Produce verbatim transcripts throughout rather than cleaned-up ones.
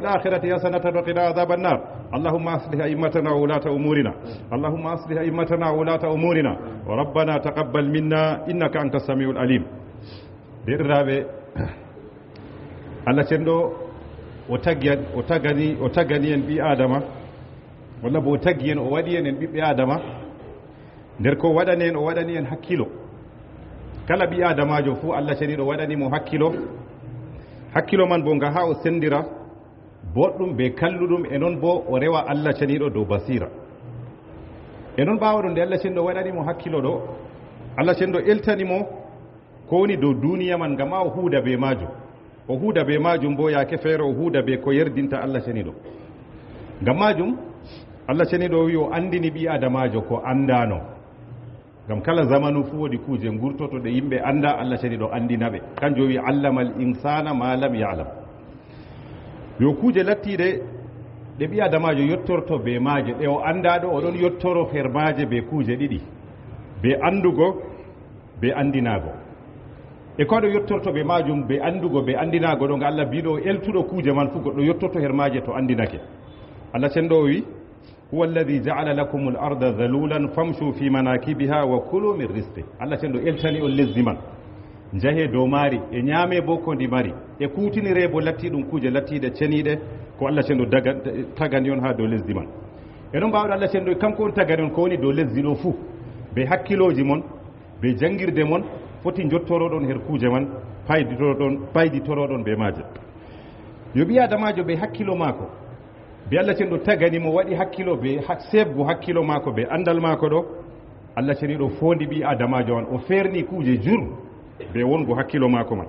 الآخرة حسنة وقنا عذاب النار. اللهم أصلح أئمتنا وولاة أمورنا. اللهم أصلح أئمتنا وولاة أمورنا. ربنا تقبل منا إنك أنت السميع العليم. Deerɗiraaɓe, Allah cenɗo o taggi en, o tagani, o tagani en ɓii Aadama, walla bo o taggi en, o waɗi en en ɓiɓɓe Aadama. Nder ko waɗani en, o waɗani en hakkilo. Kala ɓii Aadamaajo fuu, Allah ceniiɗo waɗani mo hakkilo. Hakkilo man bo nga haa o senndira boɗɗum be kalluɗum, e non bo o rewa Allah ceniiɗo dow basiira. E non ɓaawo ɗum nde Allah ceniiɗo waɗani mo hakkilo ɗo, Allah ceniiɗo eltani mo ko woni dow duuniya man, ngam haa o huuda be maajum. O huuda be maajum bo yaake feere o huuda be ko yerdinta Allah ceniiɗo. Ngam maajum, Allah ceniiɗo o wi'i o anndini ɓii Aadamaajo ko anndaano. Ngam kala zamanu fuu woodi kuuje ngurtoto ɗe yimɓe anndaa, Allah ceniiɗo anndina ɓe. Kanjum o wi'i, "Allama al insana ma lam ya'lam." Yo kuuje lattiiɗe ɗe ɓii Aadamaajo yottorto be maaje, ɗe o anndaa ɗo, o ɗon yottoro her maaje be kuuje ɗiɗi, be anndugo, be anndinaago. E ko aɗo yottorto be maajum, be anndugo, be anndinaago ɗo, nga Allah biiɗo o eltuɗo kuuje man fuu, goɗɗo yottoto her maaje to anndinake. Allah cenɗo o wi'i, "Huwa alladhi ja'ala lakumul arda dhalulan famshu fi manakibiha wa kulu min rizqi." Allah cenɗo eltani on lesdi man. Njahe dow maari, e nyaame bo ko ndi mari, e kuutinire bo lattiiɗum kuuje lattiiɗe ceniiɗe, ko Allah cenɗo daga-, tagani on haa dow lesdi man. E non mbaawɗo Allah cenɗo, kanko on tagani on ko woni dow lesdi ɗo fuu, be hakkilooji mon, be janngirde mon, foti njottoroɗon her kuuje man, payditoroɗon, payditoroɗon be maaje. Yo ɓii Aadamaajo be hakkilo maako, be Allah cenɗo tagani mo, waɗi hakkilo be hak-, seebgu hakkilo maako be anndal maako ɗo, Allah ceniiɗo foondi ɓii Aadamaajo on, o feerni kuuje jur be wongo hakkilo maako man.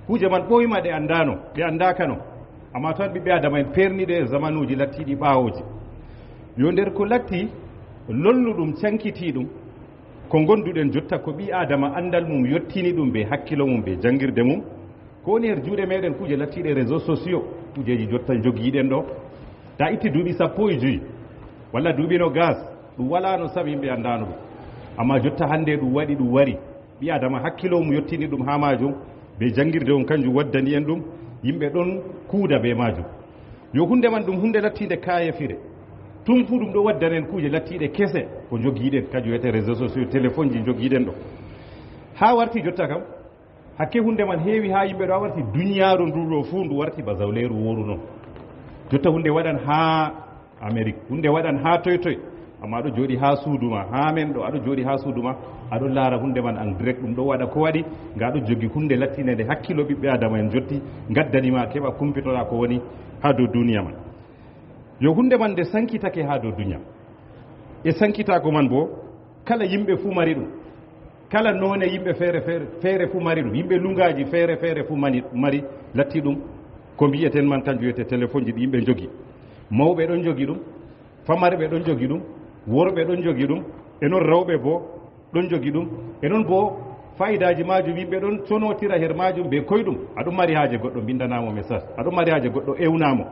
Kuuje man ɓooyma, ɗe anndaano, ɗe anndaakano, ammaa tan ɓiɓɓe Aadama en peerni ɗe e zamanuuji lattiiɗi ɓaawooji. Yo nder ko latti lolluɗum, cankitiiɗum, ko ngonduɗen jotta, ko ɓii Aadama anndal mum yottini ɗum be hakkilo mum be janngirde mum, ko woni her juuɗe meɗen kuuje lattiiɗe réseaux sociaux, kuujeeji jotta njogiiɗen ɗo. Ta itti duuɓi sappo e jowi, walla duuɓi nogas, ɗum walaano sam, yimɓe anndaano ɗum. Ammaa jotta hannde ɗum waɗi, ɗum wari. Ɓii Aadama hakkilo mum yottini ɗum haa maajum, be janngirde on kanjum waddani en ɗum, yimɓe ɗon kuuda be maajum. Yo huunde man ɗum huunde lattiinde kaayefire. Tun fuu ɗum ɗo waddana en kuuje lattiiɗe kese ko njogiiɗen, kanjum wiyetee réseaux sociaux, téléphone ji njogiiɗen ɗo. Haa warti jotta kam, hakke huunde man heewi haa yimɓe ɗo, a warti duniyaaru ndu ɗo fuu ndu warti ba zawleeru wooru non. Jotta huunde waɗan haa Amerik, huunde waɗan haa toy toy, ammaa aɗo jooɗi haa suudu ma, haa men ɗo aɗo jooɗi haa suudu ma, aɗo laara huunde man en direct, ɗum ɗo waɗa ko waɗi, nga aɗo jogi huunde lattiinde nde hakkilo ɓiɓɓe Aadama en jotti, ngaddani ma keɓa kumpitoɗa ko woni haa dow duniya man. Yo huunde man nde sankitake haa dow duniya. E sankitaako man bo, kala yimɓe fuu mari ɗum. Kala noone yimɓe feere feere, feere fuu mari ɗum. Yimɓe lungaaji feere feere fuu mani, mari, latti ɗum. Ko mbi'eten man kanjum wiyetee téléphone ji ɗi yimɓe njogi. Mawɓe ɗon njogi ɗum, famarɓe ɗon njogi ɗum, worɓe ɗon njogi ɗum, e non rewɓe bo ɗon njogi ɗum. E non bo faayidaaji maajum yimɓe ɗon conotira her maajum be koyɗum. Aɗon mari haaje goɗɗo mbindanaa mo message, aɗon mari haaje goɗɗo ewnaa mo.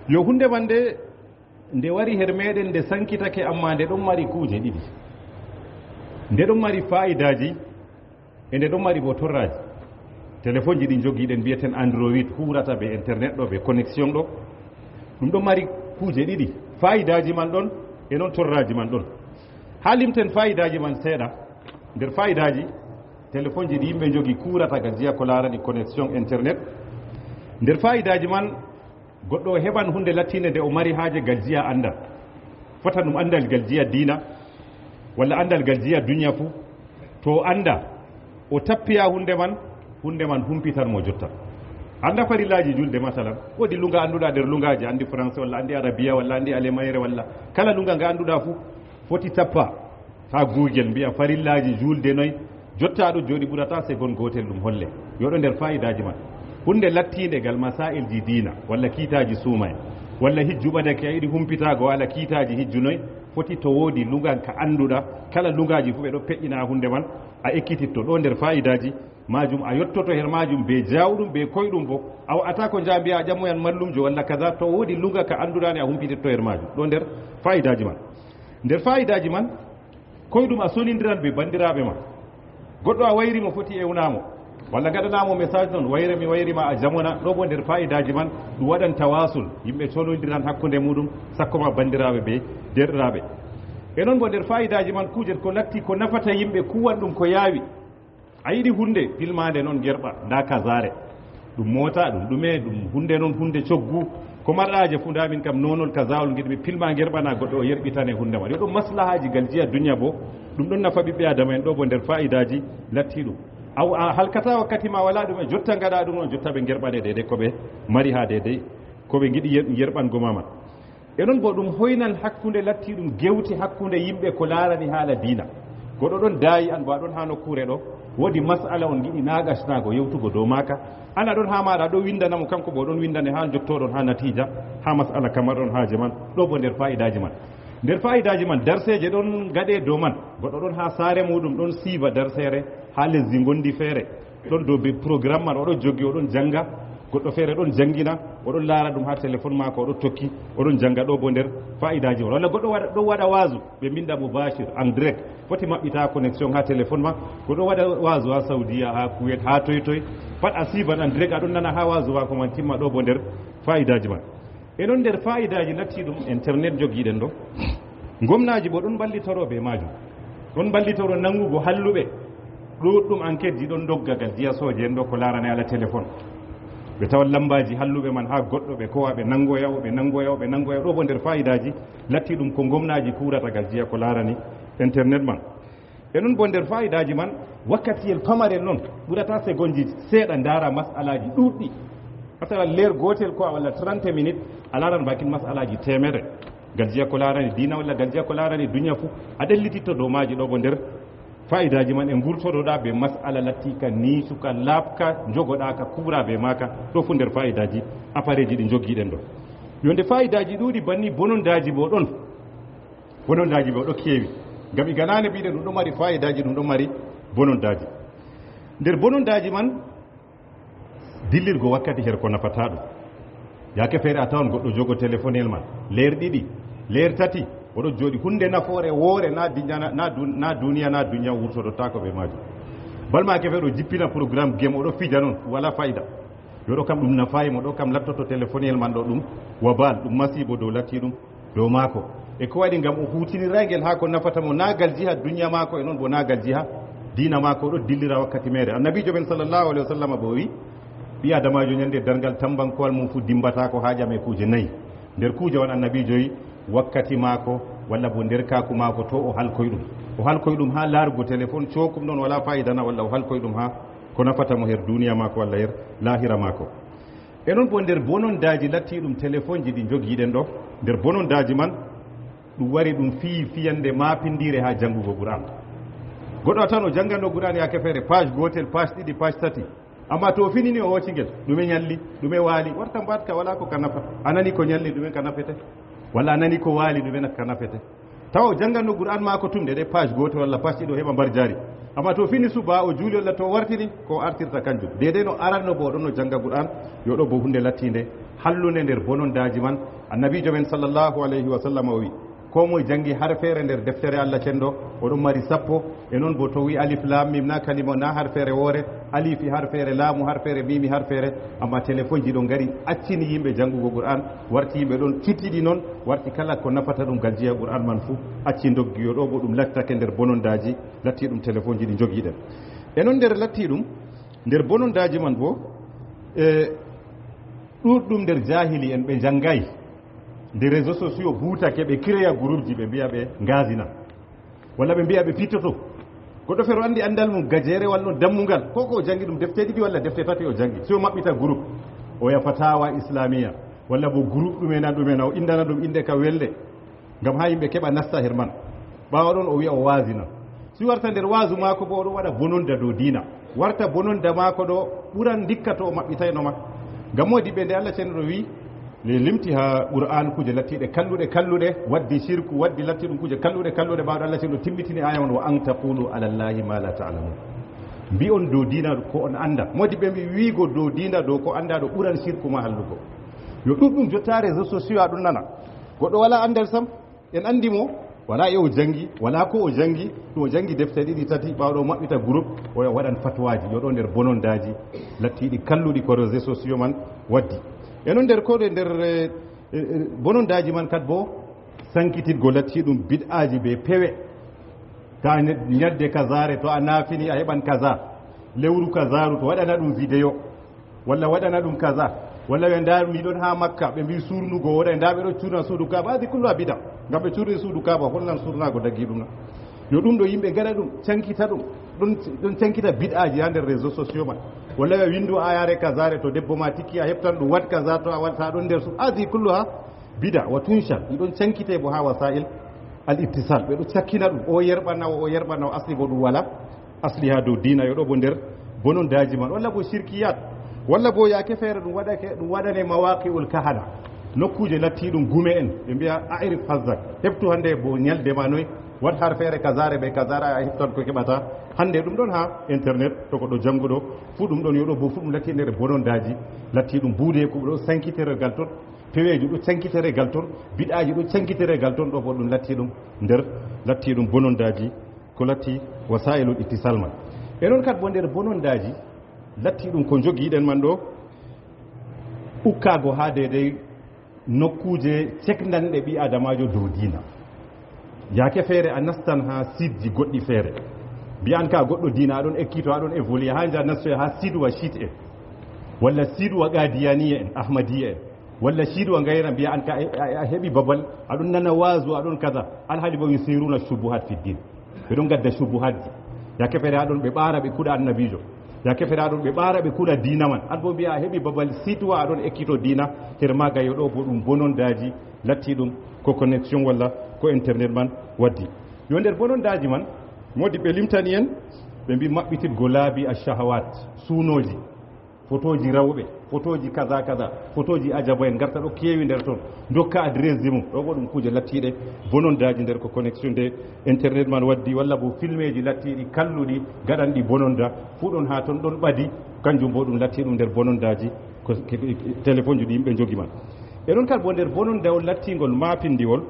Yo huunde man nde nde wari her meɗen, nde sankitake, ammaa nde ɗon mari kuuje ɗiɗi. Nde ɗon mari faayidaaji, e nde ɗon mari bo torraaji. Telefonji ɗi njogiɗen mbi'eten Android, huurata be internet ɗo, be connexion ɗo. Ɗum ɗon mari kuuje ɗiɗi. Faayidaaji man ɗon, e non torraaji man ɗon. Haa limten faayidaaji man seeɗa. Nder faayidaaji, telefonji ɗi yimɓe njogi kuurata ga jiya ko laarani connexion internet. Nder faayidaaji man, goɗɗo o heɓan huunde lattiinde nde o mari haaje gal jiya anndal. Fota ɗum anndal gal jiya diina, walla anndal gal jiya duniya fuu. To o annda, o tappiya huunde man, huunde man humpitan mo jotta. Annda farillaaji julde, masalan. Woodi lunga annduɗa nder lungaaji, anndi français, walla anndi arabiya, walla anndi alemayre, walla kala lunga nga annduɗa fuu, foti tappa. Haa Google mbi'a farillaaji juulde noy, jotta aɗo jooɗi ɓurata segon gootel ɗum holle. Yo ɗo nder faayidaaji man. Huunde lattiinde gal masaa'ilji diina, walla kiitaaji suumaye, walla hijju ɓadake a yiɗi humpitaago haala kiitaaji hijju noy, foti to woodi lunga ka annduɗa, kala lungaaji fuu ɓe ɗo peƴƴina huunde man, a ekkititto ɗo nder faayidaaji maajum, a yottoto her maajum be jaawɗum, be koyɗum bo. A wa'ata ko njaha mbi'a a ƴamoyan mallumjo walla kaza, to woodi lunga ka annduɗa ne a humpititto her maajum, ɗo nder faayidaaji man. Nder faayidaaji man, koyɗum a sonindiran be banndiraaɓe ma. Goɗɗo a wayri mo foti ewna mo. Walla ngaɗanaa mo message noon, wayre mi wayri ma a jamona, ɗo bo nder faa'iidaaji man, ɗum waɗan tawaasul, yimɓe colondiran hakkunde muɗum, sakko ma banndiraaɓe be deerɗiraaɓe. E noon bo nder faa'iidaaji man, kuuje ko latti ko nafata yimɓe, kuwan ɗum ko yaawi. A yiɗi huunde, pilmaande noon gerɓa, ndaa kazaare. Ɗum moota, ɗum ɗume, ɗum huunde noon, huunde coggu. Ko marɗa haaje fuu, ndaa min kam noonol kazaawol ngiɗmi, pilma gerɓana goɗɗo o yerɓitane huunde ma. Yo ɗum maslahaaji ngal jiya dunya bo, ɗum ɗon nafa ɓiɓɓe Aadama en ɗo bo nder faa'iidaaji latti ɗum. Aw a halkata wakkati ma wala ɗum e jotta ngaɗa ɗum on, jotta ɓe ngerɓane deydey ko ɓe mari haa deydey ko ɓe ngiɗi yer-, yerɓango ma man. E non bo ɗum hoynan hakkunde latti ɗum gewte hakkunde yimɓe ko laarani haala diina. Goɗɗo ɗon daayi an bo a ɗon haa nokkuure ɗo, woodi mas'ala on ngiɗi naagashnago yewtugo dow maaka. An a ɗon haa maaɗa ɗo windana mo, kanko bo o ɗon windane haa jottoɗon haa natiija, haa mas'ala ka marɗon haaje man, ɗo bo nder faa'iidaaji man. Nder faa'iidaaji man, darseeje ɗon ngaɗe dow man. Goɗɗo ɗon haa saare muuɗum, ɗon siiva darseere haa lesdi ngondi feere, ɗon dow be programme man, o ɗon joggi, o ɗon jannga. Goɗɗo feere ɗon janngina, o ɗon laara ɗum haa telefon maako, o ɗon tokki, o ɗon jannga, ɗo bo nder faa'iidaaji man. Walla goɗɗo waɗa, ɗon waɗa waazu, ɓe mbinnda mubashir, en direct, foti maɓɓita connexion haa telefon ma. Goɗɗo waɗa waazu haa Saudiya, haa Kuwait, haa toy toy, pat a siivan en direct, a ɗon nana haa waazu maako man timma, ɗo bo nder faa'iidaaji man. E non nder faa'iidaaji latti ɗum internet jogiiɗen ɗo, ngomnaaji bo ɗon mballitoro be maajum. Ɗon mballitoro nangugo halluɓe. Ɗuuɗɗum enquêteji ɗon dogga gal jiya sooje en ɗo ko laarani ala telefon. Ɓe tawan lambaaji halluɓe man haa goɗɗo, ɓe kowa, ɓe nangoya o, ɓe nangoya o, ɓe nangoya o. Ɗo bo nder faa'iidaaji latti ɗum ko ngomnaaji kuurata gal jiya ko laarani internet man. E non bo nder faa'iidaaji man, wakkatiyel pamarel non, ɓurata segonji seeɗa, ndaara mas'alaaji ɗuuɗɗi. A tawa leer gootel ko a walla trente minutes, a laaran bakin mas'alaaji teemere. Gal jiya ko laarani diina walla gal jiya ko laarani dunya fuu, a ɗellititto dow maaji. Ɗo bo nder faa'iidaaji man e ngurtoɗoɗa be mas'ala lattiika niisuka, laaɓka, njogoɗaaka, kuura be maaka. Ɗo fuu nder faa'iidaaji apareeji ɗi njogiiɗen ɗo. Yo nde faa'iidaaji ɗuuɗi banni, bonondaaji bo ɗon. Bonondaaji bo ɗo keewi. Ngam iga naane mbiɗen ɗum ɗo mari faa'iidaaji, ɗum ɗo mari bonondaaji. Nder bonondaaji man, dillirgo wakkati her ko nafata ɗum. Yaake feere a tawan goɗɗo jogo telefonel ma leer ɗiɗi, leer tati, o ɗo jooɗi. Huunde nafoore woore, na dinya, na, na dun-, na duniya, na duniya wurtodottaako be maajum. Balma yaake feere o jippina programme game, o ɗo fija non, wala fayda. Yo ɗo kam ɗum nafayi mo, ɗo kam lattoto telefonel man ɗo ɗum wabal, ɗum masiibo dow latti ɗum dow maako. E ko waɗi ngam o huutiniraay ngel haa ko nafata mo, naa gal jiha dunya maako e non bo naa gal jiha diina maako, o ɗo dillira wakkati meere. Annabiijo men sallallahu alaihi wasallam bo o wi, ɓii Adamaajo nyande darngal tambankowal mum fuu dimbataako haa ƴame kuuje nayi. Nder kuuje on Annabiijo wi wakkati maako walla bo nder kaaku maako to o halkoy ɗum. O halkoy ɗum haa laarugo telefon cookum ɗon wala fayida na, walla o halkoy ɗum haa ko nafata mo her duniya maako walla her laahira maako. E non bo nder bonondaaji latti ɗum telefonji ɗi njogiiɗen ɗo, nder bonondaaji man ɗum wari ɗum fiyi fiyande maapindiire haa janngugo Qur'an. Goɗɗo a tan o jannganno Qur'an yaake feere, page gootel, page ɗiɗi, page tati. Amma to o finini o hooci ngel, ɗume nyalli, ɗume waali, warta mbaaɗka, wala ko ka nafa. A nani ko nyalli, ɗume ka nafete? Walla a nani ko waali, ɗume na-, ka nafete? Tawa o jannganno Qur'an maako tum nde ɗe page gooto walla page ɗiɗo heɓa mbarjaari. Amma to fini suba o juuli walla to wartini ko artirta kanjum. Deydey no aranno bo o ɗon no jannga Qur'an, yo ɗo bo huunde lattiinde hallunde nder bonondaaji man. Annabiijo men sallallahu alayhi wa sallam o wi, ko moye janngi harfeere nder deftere Allah cenɗo, o ɗon mari sappo. E non bo to wi alif lam mim na kalima na harfeere woore, alifi harfeere, laamu harfeere, mimi harfeere, amma telefonji ɗo ngari accini yimɓe janngugo Qur'an, warti yimɓe ɗon cuttiɗi non, warti kala ko nafata ɗum gal jiya Qur'an man fuu acci ndoggi. Yo ɗo bo ɗum lattake nder bonondaaji, latti ɗum telefonji ɗi njogiiɗen. E non nder latti ɗum, nder bonondaaji man bo, e ɗuuɗɗum nder jaahili en ɓe njanngaay, nde réseaux sociaux buutake ɓe créa groupji ɓe mbiya ɓe ngaazina. Walla ɓe mbiya ɓe pittoto. Goɗɗo feere o anndi anndal mum gajeerewal no dammungal. Ko ko o janngi ɗum defte ɗiɗi walla defte tati o janngi. Si o maɓɓita groupe, o wi'a fatawa islamiya, walla bo groupe ɗume na ɗume na, o inndana ɗum innde ka welde. Ngam haa yimɓe keɓa nasta her man. Ɓaawo ɗon o wi'a o waazina. Si warta nder waazu maako bo o ɗo waɗa bononda dow diina. Warta bononda maako ɗo ɓuran ndikka to o maɓɓitayno ma. Ngam moodiɓɓe nde Allah cenɗo wi, le limti haa Qur'an kuuje lattiiɗe kalluɗe, kalluɗe, waddi shirku, waddi latti ɗum kuuje kalluɗe, kalluɗe, ɓaaɗo Allah cenɗo timmitini aya on, "Wa an taqulu ala Allahi ma la ta'lamun." Mbi'on dow diina ko on annda. Moodiɓɓe mbi wiigo dow diina dow ko annda ɗo ɓuran shirku ma hallugo. Yo ɗuɗɗum jotta réseaux sociaux a ɗum nana. Goɗɗo wala anndal sam, en anndi mo, Walaa e o janngi, walaa ko o janngi, ɗum o janngi defte ɗiɗi, tati, ɓaawo ɗo o maɓɓita groupe, o waɗan fatwaaji, yo ɗo nder bonondaaji lattiiɗi kalluɗi ko réseaux sociaux man waddi. E noon nder ko ɗe nder, eh, eh, eh, bonondaaji man kat bo sankititgo lattiiɗum bid'aaji be pewe. Ta ne-, ñalde kazaare to a naafini a heɓan kaza, lewru kazaaru to waɗana ɗum vidéo. Walla waɗana ɗum kaza, walla ɓe ndaa mi ɗon haa Makka, ɓe mbi surnugo woɗay, ndaa ɓe ɗo curna suudu Kaaba, hadi kullu bida, ngam ɓe curni suudu Kaaba, hollan surnaago dagi ɗum na? Yo ɗum ɗo yimɓe ngaɗa ɗum, cankita ɗum, ɗon, ɗon cankita bid'aaji haa nder réseaux sociaux man. Walla ɓe windu ayaare kazaare, to debbo ma tikki a heftan ɗum, waɗ kaza, to a waɗata ɗon nder su-, hadi kullu ha bida wa tunshar, ɗi ɗon cankite bo haa wasa'il al ittisal, ɓe ɗo cakkina ɗum, o yerɓa nawo, o yerɓa nawo, asli bo ɗum wala. Asli haa dow diina, yo ɗo bo nder bonondaaji man, walla bo shirkiyat, walla bo yaake feere ɗum waɗake, ɗum waɗane mawaqi'ul kahana, nokkuuje lattiiɗum gume en, ɓe mbiya a'rif hazzak, heɓtu hannde bo ñalde ma noy, waɗ har feere kazaare be kazaare, a heɓtan ko keɓata. Hannde ɗum ɗon haa internet, to goɗɗo jannguɗo, fuu ɗum ɗon, yo ɗo bo fuu ɗum latti nder bonondaaji, lattiiɗum buudeeku, ɗo sankiteregal ton, peweeji ɗo cankiteregal ton, bid'aaji ɗo cankiteregal ton, ɗo bo ɗum lattiiɗum nder, lattiiɗum bonondaaji. Ko latti wasaa'ilul ittisal man. E noon kat bo nder bonondaaji, latti ɗum ko njogiiɗen man ɗo, ukkaago haa deydey nokkuuje cekndanɗe ɓii aadamaajo dow diina. Yaake feere a nastan haa siidji goɗɗi feere. Mbiyan ka goɗɗo diina, aɗon ekkito, aɗon évoluer, haa nja nastoya haa siidwa shiit en, walla siidwa qaadiyaniya en, ahmadiya en. Walla siidwa ngayra mbiya an ka a, a, a heɓi babal, aɗon nana waazu, aɗon kaza. Alhaali bo yusiruna shubuhat fi din. Ɓe ɗon gadda shubuhatji. Yaake feere aɗon ɓe ɓaara ɓe kuɗa annabiijo. Yaake feere aɗon ɓe ɓaara ɓe kuɗa diina man. An bo mbiya a heɓi babal siidwa aɗon ekkito diina. Her maaga yo ɗo bo ɗum bonondaaji latti ɗum ko connexion walla ko internet man waddi. Yo nder bonondaaji man, moodi ɓe limtani en, ɓe mbi maɓɓitirgo laabi a shahawat, suunooji. Fotooji rewɓe, fotooji kaza kaza, fotooji ajaba en ngarta ɗo keewi nder ton, ndokka adresse de mum. Ɗo bo ɗum kuuje lattiiɗe bonondaaji nder ko connexion de internet man waddi, walla bo filmeeji lattiiɗi kalluɗi gaɗanɗi bononda, fuu ɗon haa ton ɗon ɓadi, kanjum bo ɗum latti ɗum nder bonondaaji ko, ke, ke, téléphone ji ɗi yimɓe njogi man. E ɗon kadi bo nder bononda on lattiingol maapindiwol,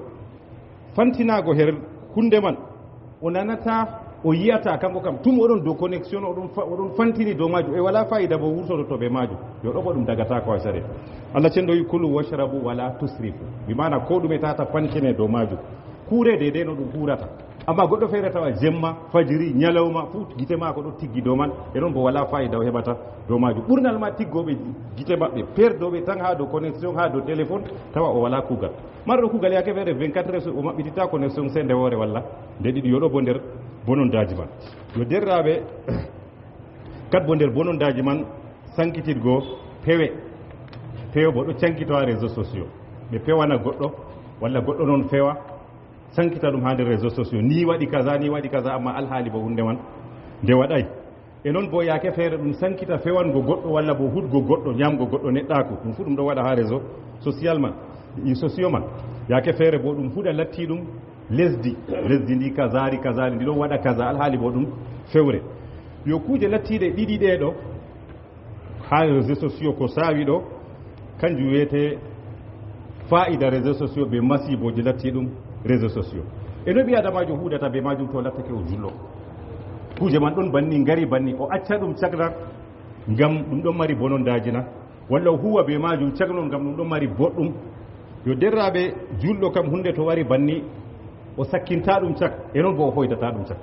fantinaago her huunde man, o nanataa, o yi'ataa, kanko kam, tum oɗon dow connexion, oɗon fa-, oɗon fantini dow maajum, e walaa faayida bo wurtoto to bee maajum. Yo ɗo bo ɗum dagataako haa sariya. Allah cenɗo wi, "Kulu washrabu wala tusrifu." Bi maana, ko ɗume tata fantine dow maajum. Kuure deydey no ɗum huurata. Amma goɗɗo feere tawa jemma, fajiri, nyalawma, fuu gite maako ɗo tiggi dow man, e non bo walaa faayida o heɓata dow maajum. Ɓurnal ma tiggooɓe gite maɓɓe, perdooɓe tan haa dow connexion, haa dow téléphone, tawa o walaa kuugal. Marɗo kuugal yaake feere vingt-quatre heures, o maɓɓititta connexion se nde woore walla nde ɗiɗi, yo ɗo bo nder bonondaaji man. Yo derraaɓe, kat bo nder bonondaaji man, sankititgo pewe. Pewe bo ɗo cankito haa réseaux sociaux. Ɓe pewana goɗɗo, walla goɗɗo non fewa, sankita ɗum haa nder réseaux sociaux. Ni waɗi kaza, ni waɗi kaza, amma alhaali bo huunde man nde waɗay. E non bo yaake feere ɗum sankita fewango goɗɗo walla bo huɗgo goɗɗo, ñamgo goɗɗo neɗɗaaku. Ɗum fuu ɗum ɗo waɗa haa réseau social man, i sociaux man. Yaake feere bo ɗum huɗa latti ɗum lesdi, lesdi ndi kazari, kazari, ndi ɗon waɗa kaza, alhaali bo ɗum fewre. Yo kuuje lattiiɗe ɗiɗi ɗee ɗo, haa réseaux sociaux ko saawi ɗo, kanjum wiyetee faayida réseaux sociaux be masiibooji latti ɗum réseaux sociaux. E no ɓii aadamaajo huudata be maajum to lattake o julɗo. Kuuje man ɗon banni, ngari banni, o acca ɗum cakna ngam ɗum ɗon mari bonondaaji na? Walla o huuwa be maajum caknon ngam ɗum ɗon mari boɗɗum? Yo derraaɓe, julɗo kam huunde to wari banni, o sakkinta ɗum cak, e non bo o hoytata ɗum cak.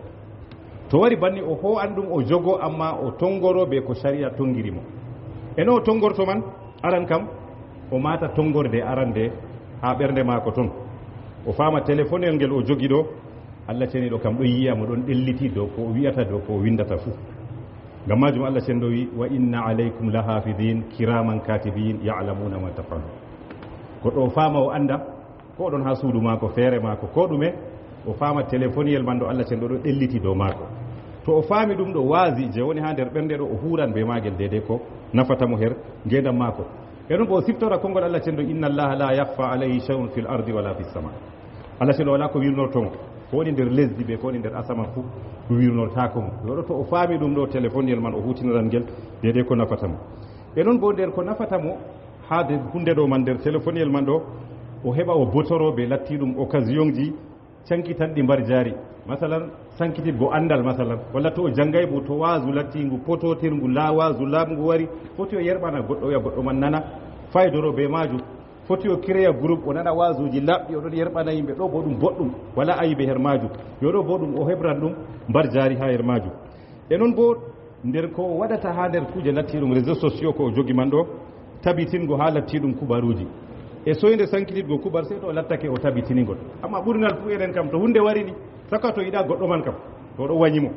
To wari banni, o hoo'an ɗum, o jogo, amma o tongoro be ko sariya tongiri mo. E no o tongorto man, aran kam, o maata tongorde arande haa ɓernde maako ton. O faama telefonel ngel o jogi ɗo, Allah ceniiɗo kam ɗon yi'a mo, ɗon ɗelliti dow ko o wi'ata, dow ko o windata fuu. Ngam maajum Allah ceniiɗo wi, "Wa inna alaykum lahafidin kiraman katibin ya'lamuna ma taf'alun." Goɗɗo o faama, o anda, ko ɗon haa suudu maako, feere maako, ko ɗume, o faama telefoniyel man ɗo Allah ceniiɗo ɗo ɗelliti dow maako. To o faami ɗum ɗo waazi je woni haa nder ɓernde ɗo, o huuran be maagel deydey ko nafata mo her ngeendam maako. E non bo o siftora konngol Allah ceniiɗo, "Inna Allaha la yakhfa alayhi shay'un fil ardi wala fis sama." Allah ceniiɗo walaa ko wirnorto mo. Ko woni nder lesdi be ko woni nder asama fuu, ɗum wirnortaako mo. Yo ɗo to o faami ɗum ɗo telefoniyel man, o huutiniran ngel deydey ko nafata mo. E non bo nder ko nafata mo, haa de huunde ɗo man nder telefoniyel man ɗo, o heɓa o botoro be latti ɗum occasionji cankitanɗi mbar jaari. Masalan, sankititgo anndal, masalan, walla to o janngay mbo to waazu lattiingu potootirngu, laa waazu laaɓngu wari, foti o yerɓana goɗɗo, oya goɗɗo man nana, faydoro bee maajum. Foti o kireya groupe, o nana waazuuji laaɓɗi, o ɗon yerɓana yimɓe, ɗo boo ɗum boɗɗum, walaa ayibe her maajum. Yo ɗo boo ɗum o heɓran ɗum mbar jaari haa her maajum. E noon boo, nder ko o waɗata haa nder kuuje lattiiɗum réseaux sociaux ko o jogi man ɗo, tabitingo haa lattiiɗum kubaruuji. E soynde sankititgo kubar, sey to o lattake o tabitini ngol. Ammaa ɓurnal fuu enen kam, to huunde wari ni, saka to yiɗa goɗɗo man kam, to o ɗo wanyi mo.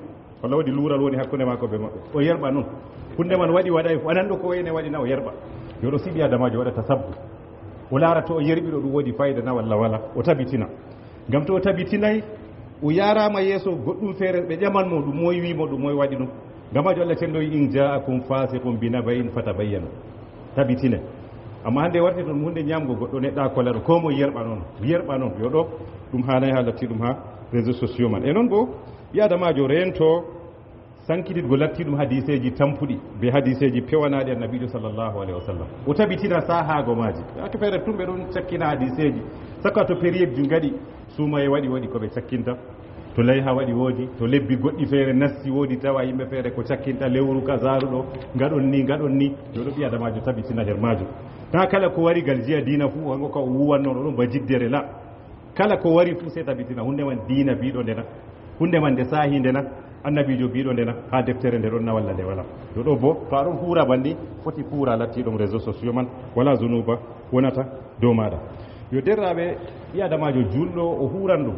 Walla woodi luural woni hakkunde maako bee maɓɓe. O yerɓa noon. Huunde man waɗi, waɗaay, o anan ɗo ko ene waɗi na, o yerɓa. Yo ɗo si ɓii adamaajo waɗa tasabbu. O laara to o yerɓi ɗo ɗum woodi fayda na walla wala. O tabitina. Ngam to o tabitinaay, o yaraama yeeso goɗɗum feere, ɓe ƴaman mo ɗum moy wi mo, ɗum moy waɗi ɗum. Ngam maajo Allah cenɗo wi, "In ja'akum fasiqun bi naba'in fatabayyanu." Tabitine. Ammaa hannde warti ɗum huunde ñaamgo goɗɗo neɗɗa kolaro, ko mo yerɓa noon, yerɓa noon. Yo ɗo ɗum haanaay haa latti ɗum haa réseaux sociaux man. E noon boo, ɓii adamaajo reento sankititgo lattiiɗum hadiiseeji tampuɗi, be hadiiseeji pewanaaɗi Annabiijo sallallahu alaihi wasallam. O tabitina saahaago maaji. Yaake feere tun ɓe ɗon cakkina hadiiseeji. Saka to période ji ngaɗi, suumaye waɗi, woodi ko ɓe cakkinta. To layha waɗi, woodi. To lebbi goɗɗi feere nasti, woodi tawa yimɓe feere ko cakkinta lewru kazaaru ɗo, ngaɗon ni, ngaɗon ni. Yo ɗo ɓii adamaajo tabitina her maajum. Taa kala ko wari gal jiya diina fuu, hango ka o wuwan noon, o ɗon ba jiddere la. Kala ko wari fuu sey tabitina huunde man diina biiɗo nde na, huunde man nde saahi nde na, Annabiijo biiɗo nde na, haa deftere nde ɗon na walla nde walaa. Yo ɗo boo, to a ɗon huura banni, foti huura lattiiɗum réseaux sociaux man, walaa zunuuba wonata dow maaɗa. Yo derraaɓe, ɓii adamaajo juulɗo o huuran ɗum,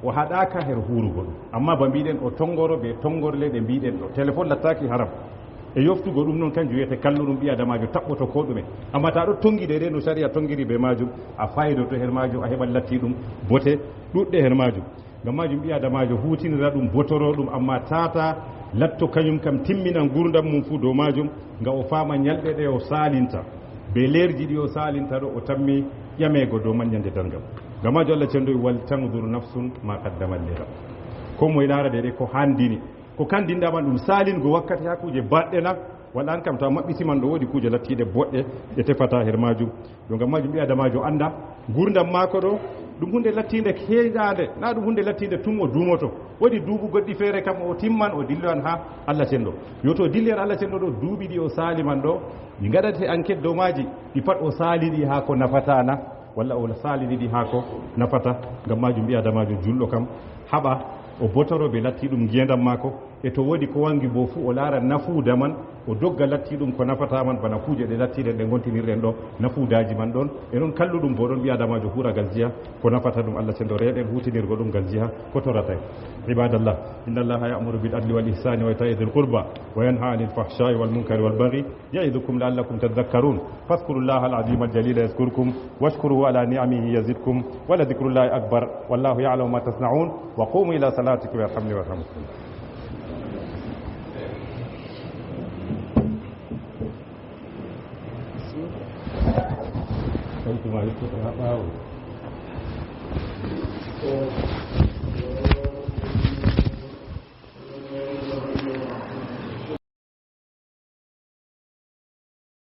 o haɗaaka her huurugo ɗum. Ammaa ba mbiɗen o tonngoro bee tonngorle ɗe mbiɗen ɗo. Telefon lattaaki haram. E yoftugo ɗum noon, kanjum wiyete kalluɗum ɓii adamaajo taɓɓoto koo ɗume. Ammaa ta ɗo tonngi deydey no sariya tonngiri bee maajum, a faydoto her maajum, a heɓan lattiiɗum bote ɗuɗɗe her maajum. Ngam maajum ɓii adamaajo huutinira ɗum, botoro ɗum, ammaa tata latto kañum kam timminan nguurndam mum fuu dow maajum, ngam o faama ñalɗe ɗe o saalinta, bee leerji ɗi o saalinta ɗo, o tammi ƴameego dow man ñande darngal. Ngam maajum Allah cenɗo wi, "Wal tanzur nafsun ma qaddamat li ghad." Koo moye laara deydey ko handini. Ko kandinɗa man ɗum saalingo wakkati haa kuuje baɗɗe na, walla an kam ta maɓɓiti man ɗo woodi kuuje lattiiɗe boɗɗe ɗe tefata her maajum. Yo ngam maajum ɓii adamaajo annda nguurndam maako ɗo, ɗum huunde lattiinde keeñaande, na ɗum huunde lattiinde tun o duumoto. Woodi duuɓi goɗɗi feere kam o timman o dilloyan haa Allah cenɗo. Yo to o dilli haa Allah cenɗo ɗo, duuɓi ɗi o saali man ɗo, ɗi ngaɗate enquête dow maaji, ɗi pat o saali ɗi haa ko nafata na. Walla o saalini ɗi haa ko nafata. Ngam maajum ɓii adamaajo juulɗo kam haɓa o botoro bee lattiiɗum ngeendam maako, e to woodi ko wanngi boo fuu o laara nafuuda man, o dogga lattiiɗum ko nafata man, bana kuuje ɗe lattiiɗen ɗe ngontinirɗen ɗo, nafuudaaji man ɗon. E noon kalluɗum boo ɗon, ɓii adamaajo huura ngal jiya ko nafata ɗum. Allah cenɗo reeɗen huutinirgo ɗum ngal jiha ko torata en. عباد الله، إن الله يأمر بالعدل والإحسان وإيتاء ذي القربى وينهى عن الفحشاء والمنكر والبغي يعظكم لعلكم تذكرون. فاذكروا الله العظيم الجليل يذكركم واشكروه على نعمه يزدكم ولذكر الله أكبر والله يعلم ما تصنعون. وقوموا إلى صلاتكم يرحمني ويرحمكم.